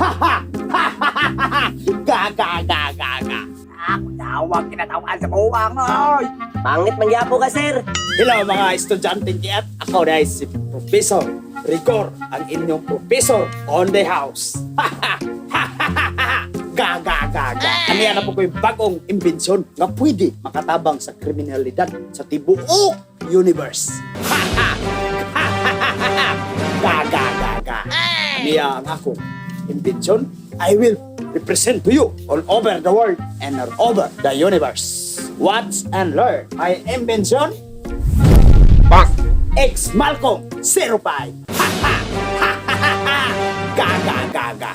Ha ha! Ha ha ha ha! Ga ga ga ga ga. Ako tawag kinatawan sa buwang, oy. Pangit mangyapo ka, sir. Hello, mga estudyanteng kiat. Ako dahil si Professor Rigor, ang inyong professor on the house. Ha ha! Ha ha ha ha! Ga ga ga ga. Ano yan na po ko yung bagong imbensyon nga pwede makatabang sa kriminalidad sa tibuok universe. Ha ha! Ha ha ha ha ha! Ga ga ga ga. Ano yan ang akong imbensyon? I will represent to you all over the world and all over the universe. Watch and learn. My invention, Ex Malcolm 05. Ha ha ha ha ha ha. Ga ga ga ga.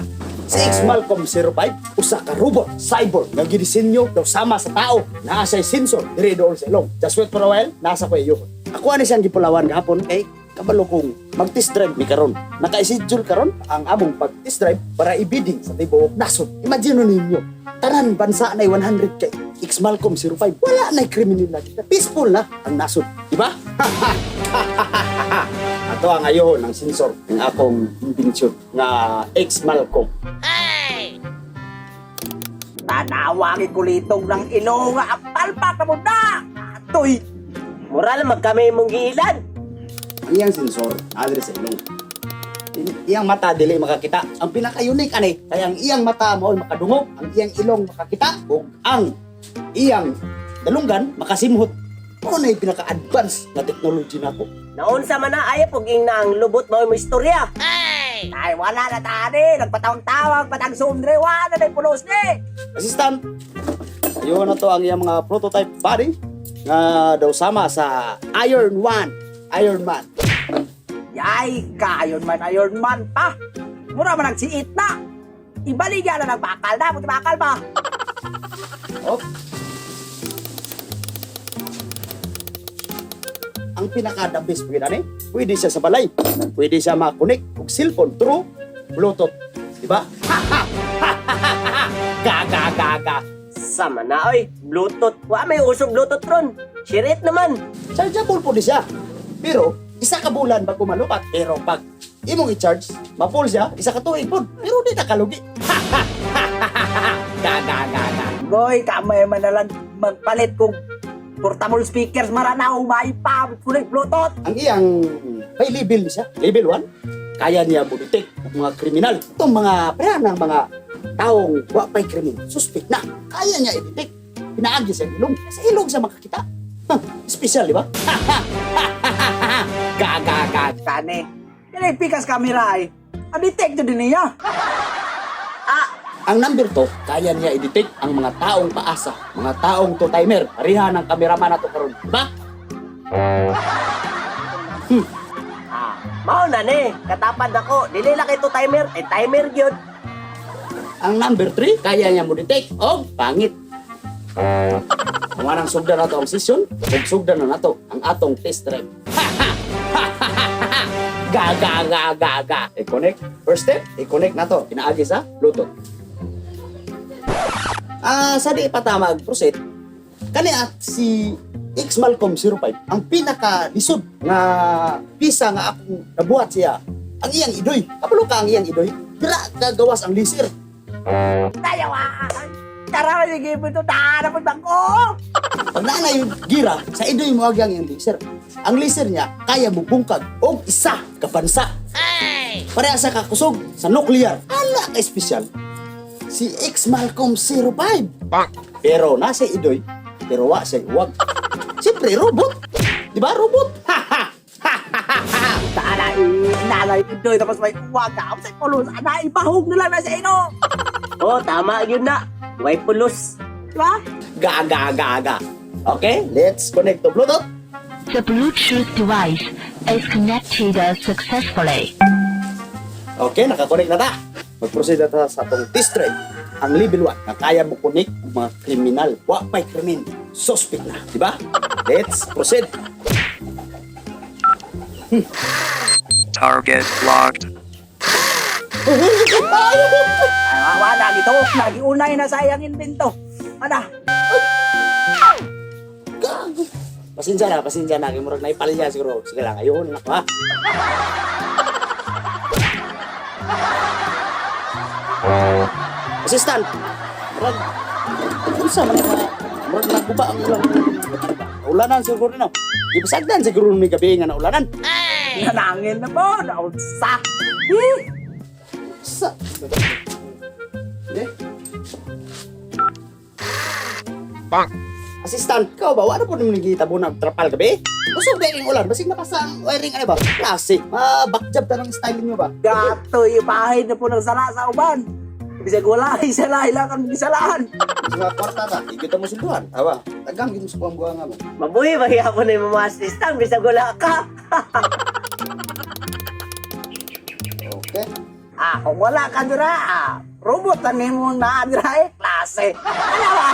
Si Ex Malcolm 05 usa ka robot cyborg nga gidisenyo daw sama sa tao. Naa siya'y sensor diri dool sa ilong. Just wait for a while, nasa ko iyo. Ako ani siyang gipulawan gahapon kay kabalo kong mag-test drive mi karon. Naka-schedule karon ang among pag-test drive para ibidding sa tibuok nasod. Imagine ninyo, tanan bansa na 100 kay Ex Malcolm 05. Wala na kriminal na. Peaceful na ang nasod, di ba? Ato ang ayohon ang sensor ng akong invention nga ex Malcolm. Tanawa ang kulitong ng ilong nga ang palpak na muna. Atoy. Mura lang magkami imong giilan. Ang iyang sensor adre sa ilong. Iyang mata dili makakita. Ang pinaka-unique ani kay ang iyang mata mao makadungog, ang iyang ilong makakita ug ang iyang dalunggan makasimhot. Mao na yung pinaka-advance na technology nako. Naunsa man na ay pug ing na ang lubot mao mo istorya. Ay, wala na tani. Nagpatawag-tawag, patang zoom dre. Wala na yung pulos ni. Assistant, ayun na to ang iyang mga prototype body nga daw sama sa Iron One, Iron Man. Yay ka, Iron Man, Iron Man pa. Mura man nagsiit na. Ibaligya na nagbakal na. Buti bakal ba? Oh. Ang pinaka the best pwede ani, pwede siya sa balay, pwede siya ma-connect og cellphone through Bluetooth, di ba? Ga ga ga ga. Sama na oy, Bluetooth. Wa may usong Bluetooth ron. Shirit naman. Chargeable po di siya. Pero isa ka bulan bago malupat. Pero pag imong i-charge, ma-full siya, isa ka tuig pod. Pero di na kalugi. Ga ga ga ga. Goy, kamay man na lang magpalit kung portable speakers maranaw, may pa, kulay Bluetooth. Ang iyang may level ni siya. Level 1, kaya niya mo-detect ang mga kriminal. Itong mga preha ng mga taong wa pa'y krimen, suspect na. Kaya niya i-detect. Pinaagi sa ilong. Sa ilong siya makakita. Huh, special, di ba? Ga, ga, ga. Kani, yan ay pikas camera ay. Ang detect din niya. Ah, Ang number 2, kaya niya i-detect ang mga taong paasa, mga taong two-timer. Pareha ng kameraman nato karon, di ba? Ah, mao na ni. Katapad ako. Dili lang ito timer, ay timer gyud. Ang number 3, kaya niya mo detect og pangit. Kung anang sugdan nato ang session, ug sugdan na nato ang atong test drive. Ga ga ga ga ga. I-connect. First step, i-connect nato. Pinaagi sa Bluetooth. Ah, sa di pa ta mag-proceed, kani at si X Malcolm 05 ang pinaka lisod nga pisa nga akong nabuhat siya. Ang iyang idoy. Kabalo ka ang iyang idoy. Dira kagawas ang laser. Tayo ah! Tara, sige mo ito, tahanap ang bangko! Pag naa yung gira, sa idoy mo agyang iyang laser. Ang laser niya, kaya mo bungkag og isa ka bansa. Pareha sa kakusog sa nuclear. Ala ka espesyal. Si X Malcolm 05. Pero nasa idoy, pero wa siya uwag. Siyempre, robot. Di ba, robot? Ha ha! Sana inalay idoy tapos may uwag ka. Sa pulos, ana ibahog nila na sa ino. Oh, tama gyud na. Way pulos. Diba? Ga, ga, ga, ga. Okay, let's connect to Bluetooth. The Bluetooth device is connected successfully. Okay, nakakonect na ta. Mag-proceed na ta sa atong test drive. Ang level 1, na kaya mo connect ang mga kriminal. Wa pa'y krimen. Suspect na, di ba? Let's proceed. Target locked. Ay, wala gito. Nagiunay na sa iyang invento. Ana, Gago. Pasensya na, pasensya na. Kay murag naipalya siguro. Sige lang, ayun na ako ha. Assistant. Murag unsa man nga murag naguba ang ulan. Ulanan siguro no. Gibasagdan siguro ni gabi nga naulanan. Nanangin na po, naunsa. Eh, Sa. Eh? Bang. Assistant, ikaw ba? Wala po naman nagkita mo nagtrapal gabi? Usog ba yung ulan? Basig napasa ang wiring ano ba? Klase. Ma, backjob ta ng styling nyo ba? Gato, ipahin na po ng sala sa uban. Bisag wala, isa lang ang bisalaan. Sa kwarta ta, ikita mo silduhan. Awa, tagang gin sa buwang buwang mo. Mabuhi mahihapon na yung mga assistant bisag wala ka. Okay. Ah, kung wala ka dira, ah, robot na nimo na dira eh, klase. Ano ba?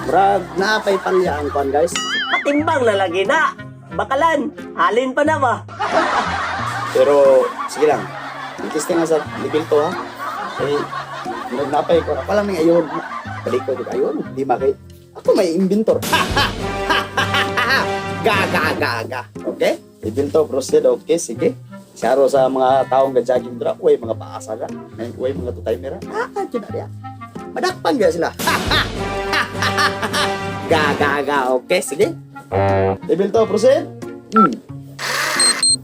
Murag naapay palya ang kwan, guys. Patimbang na lagi na. Bakalan, halin pa na ba? Pero, sige lang. I-testing nga sa level to, ha? Eh, murag naapay ko. Ako lang ning ayon. Balik ko, di ba? Ayon, di ba kay... Ako may inventor. Ga, ga, ga, ga. Okay? Level to, proceed. Okay, sige. Siyaro sa mga taong ga-jogging dra, uy, mga paasa ka. Ay, uy, mga two-timer. Ah, ah, dyan na diya. Madakpan gaya sila. Ga, ga, ga. Okay, sige. Level to, proceed.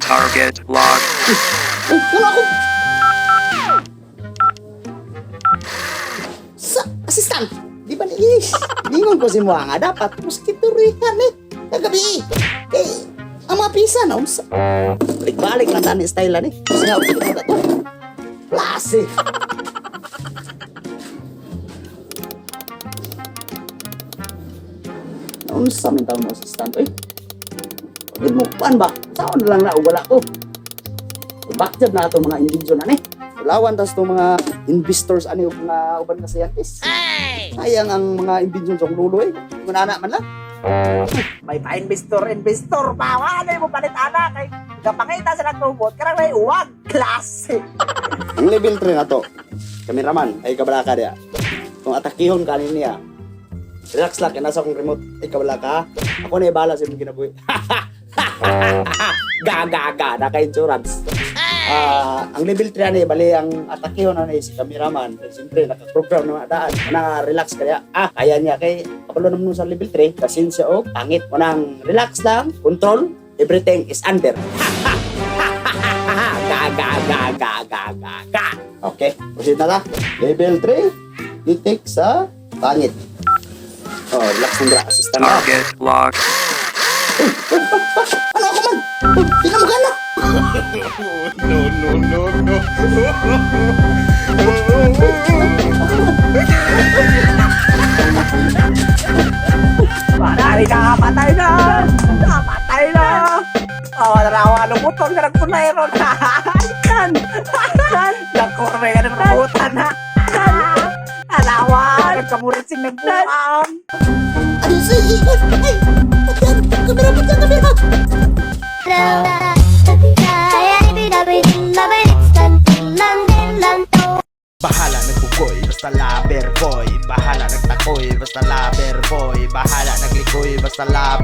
Target locked. Uy, wala ako. Sa assistant, di ba ni Ish? Ningon ko si Muanga, dapat mosquito rihan eh. Kagabi. Eh, ang mga pisa na, unsa. Balik-balik lang tani style ni. Kasi nga, okay na to. Klase. Unsa man taon mo assistant, oy. Pagid mo kuan ba? Saan na lang na wala ko. Backjob na ato mga invention ani. Ulawan tas to mga investors ani ug mga uban nga scientists. Sayang ang mga invention sa lulo eh. Kunana man lang. May pa-investor, investor pa. Wala mo palit ana kay kapangita sa robot karang may uwag klase. Ang level 3 na to. Cameraman, ay kabala ka diya. Kung atakihon ka niya, relax lang, kaya nasa akong remote, ay kabala ka. Ako na ibala sa imong kinabuhi. Ga, ga, ga, naka-insurance. Ah, ang level 3 ani bali ang atakihon na ni si cameraman. Eh, siyempre naka-program na daan. Una relax kaya. Ah, kaya niya kay kabalo naman sa level 3 kasin siya og pangit. Unang relax lang, control, everything is under. Ga ga ga ga ga ga ga. Okay, proceed na ta. Level 3, detect sa pangit. Oh, relax ng dra, assistant na. Target locked. Ano ako man? Uy, tingnan mo gana. No, no, no, no. Patay na, patay na. Patay na. Oh, narawa ng button karang punayro na. Kan. Kan. Nakorme ka ng robotan na. Kan. Alawa, nagkamurit sing nagbuang. Ano sa Ay! Patyan! Kamera! Patyan! Kamera! Bahala nagbugoy, basta lover boy. Bahala nagtakoy, basta lover boy. Bahala naglikoy, basta lover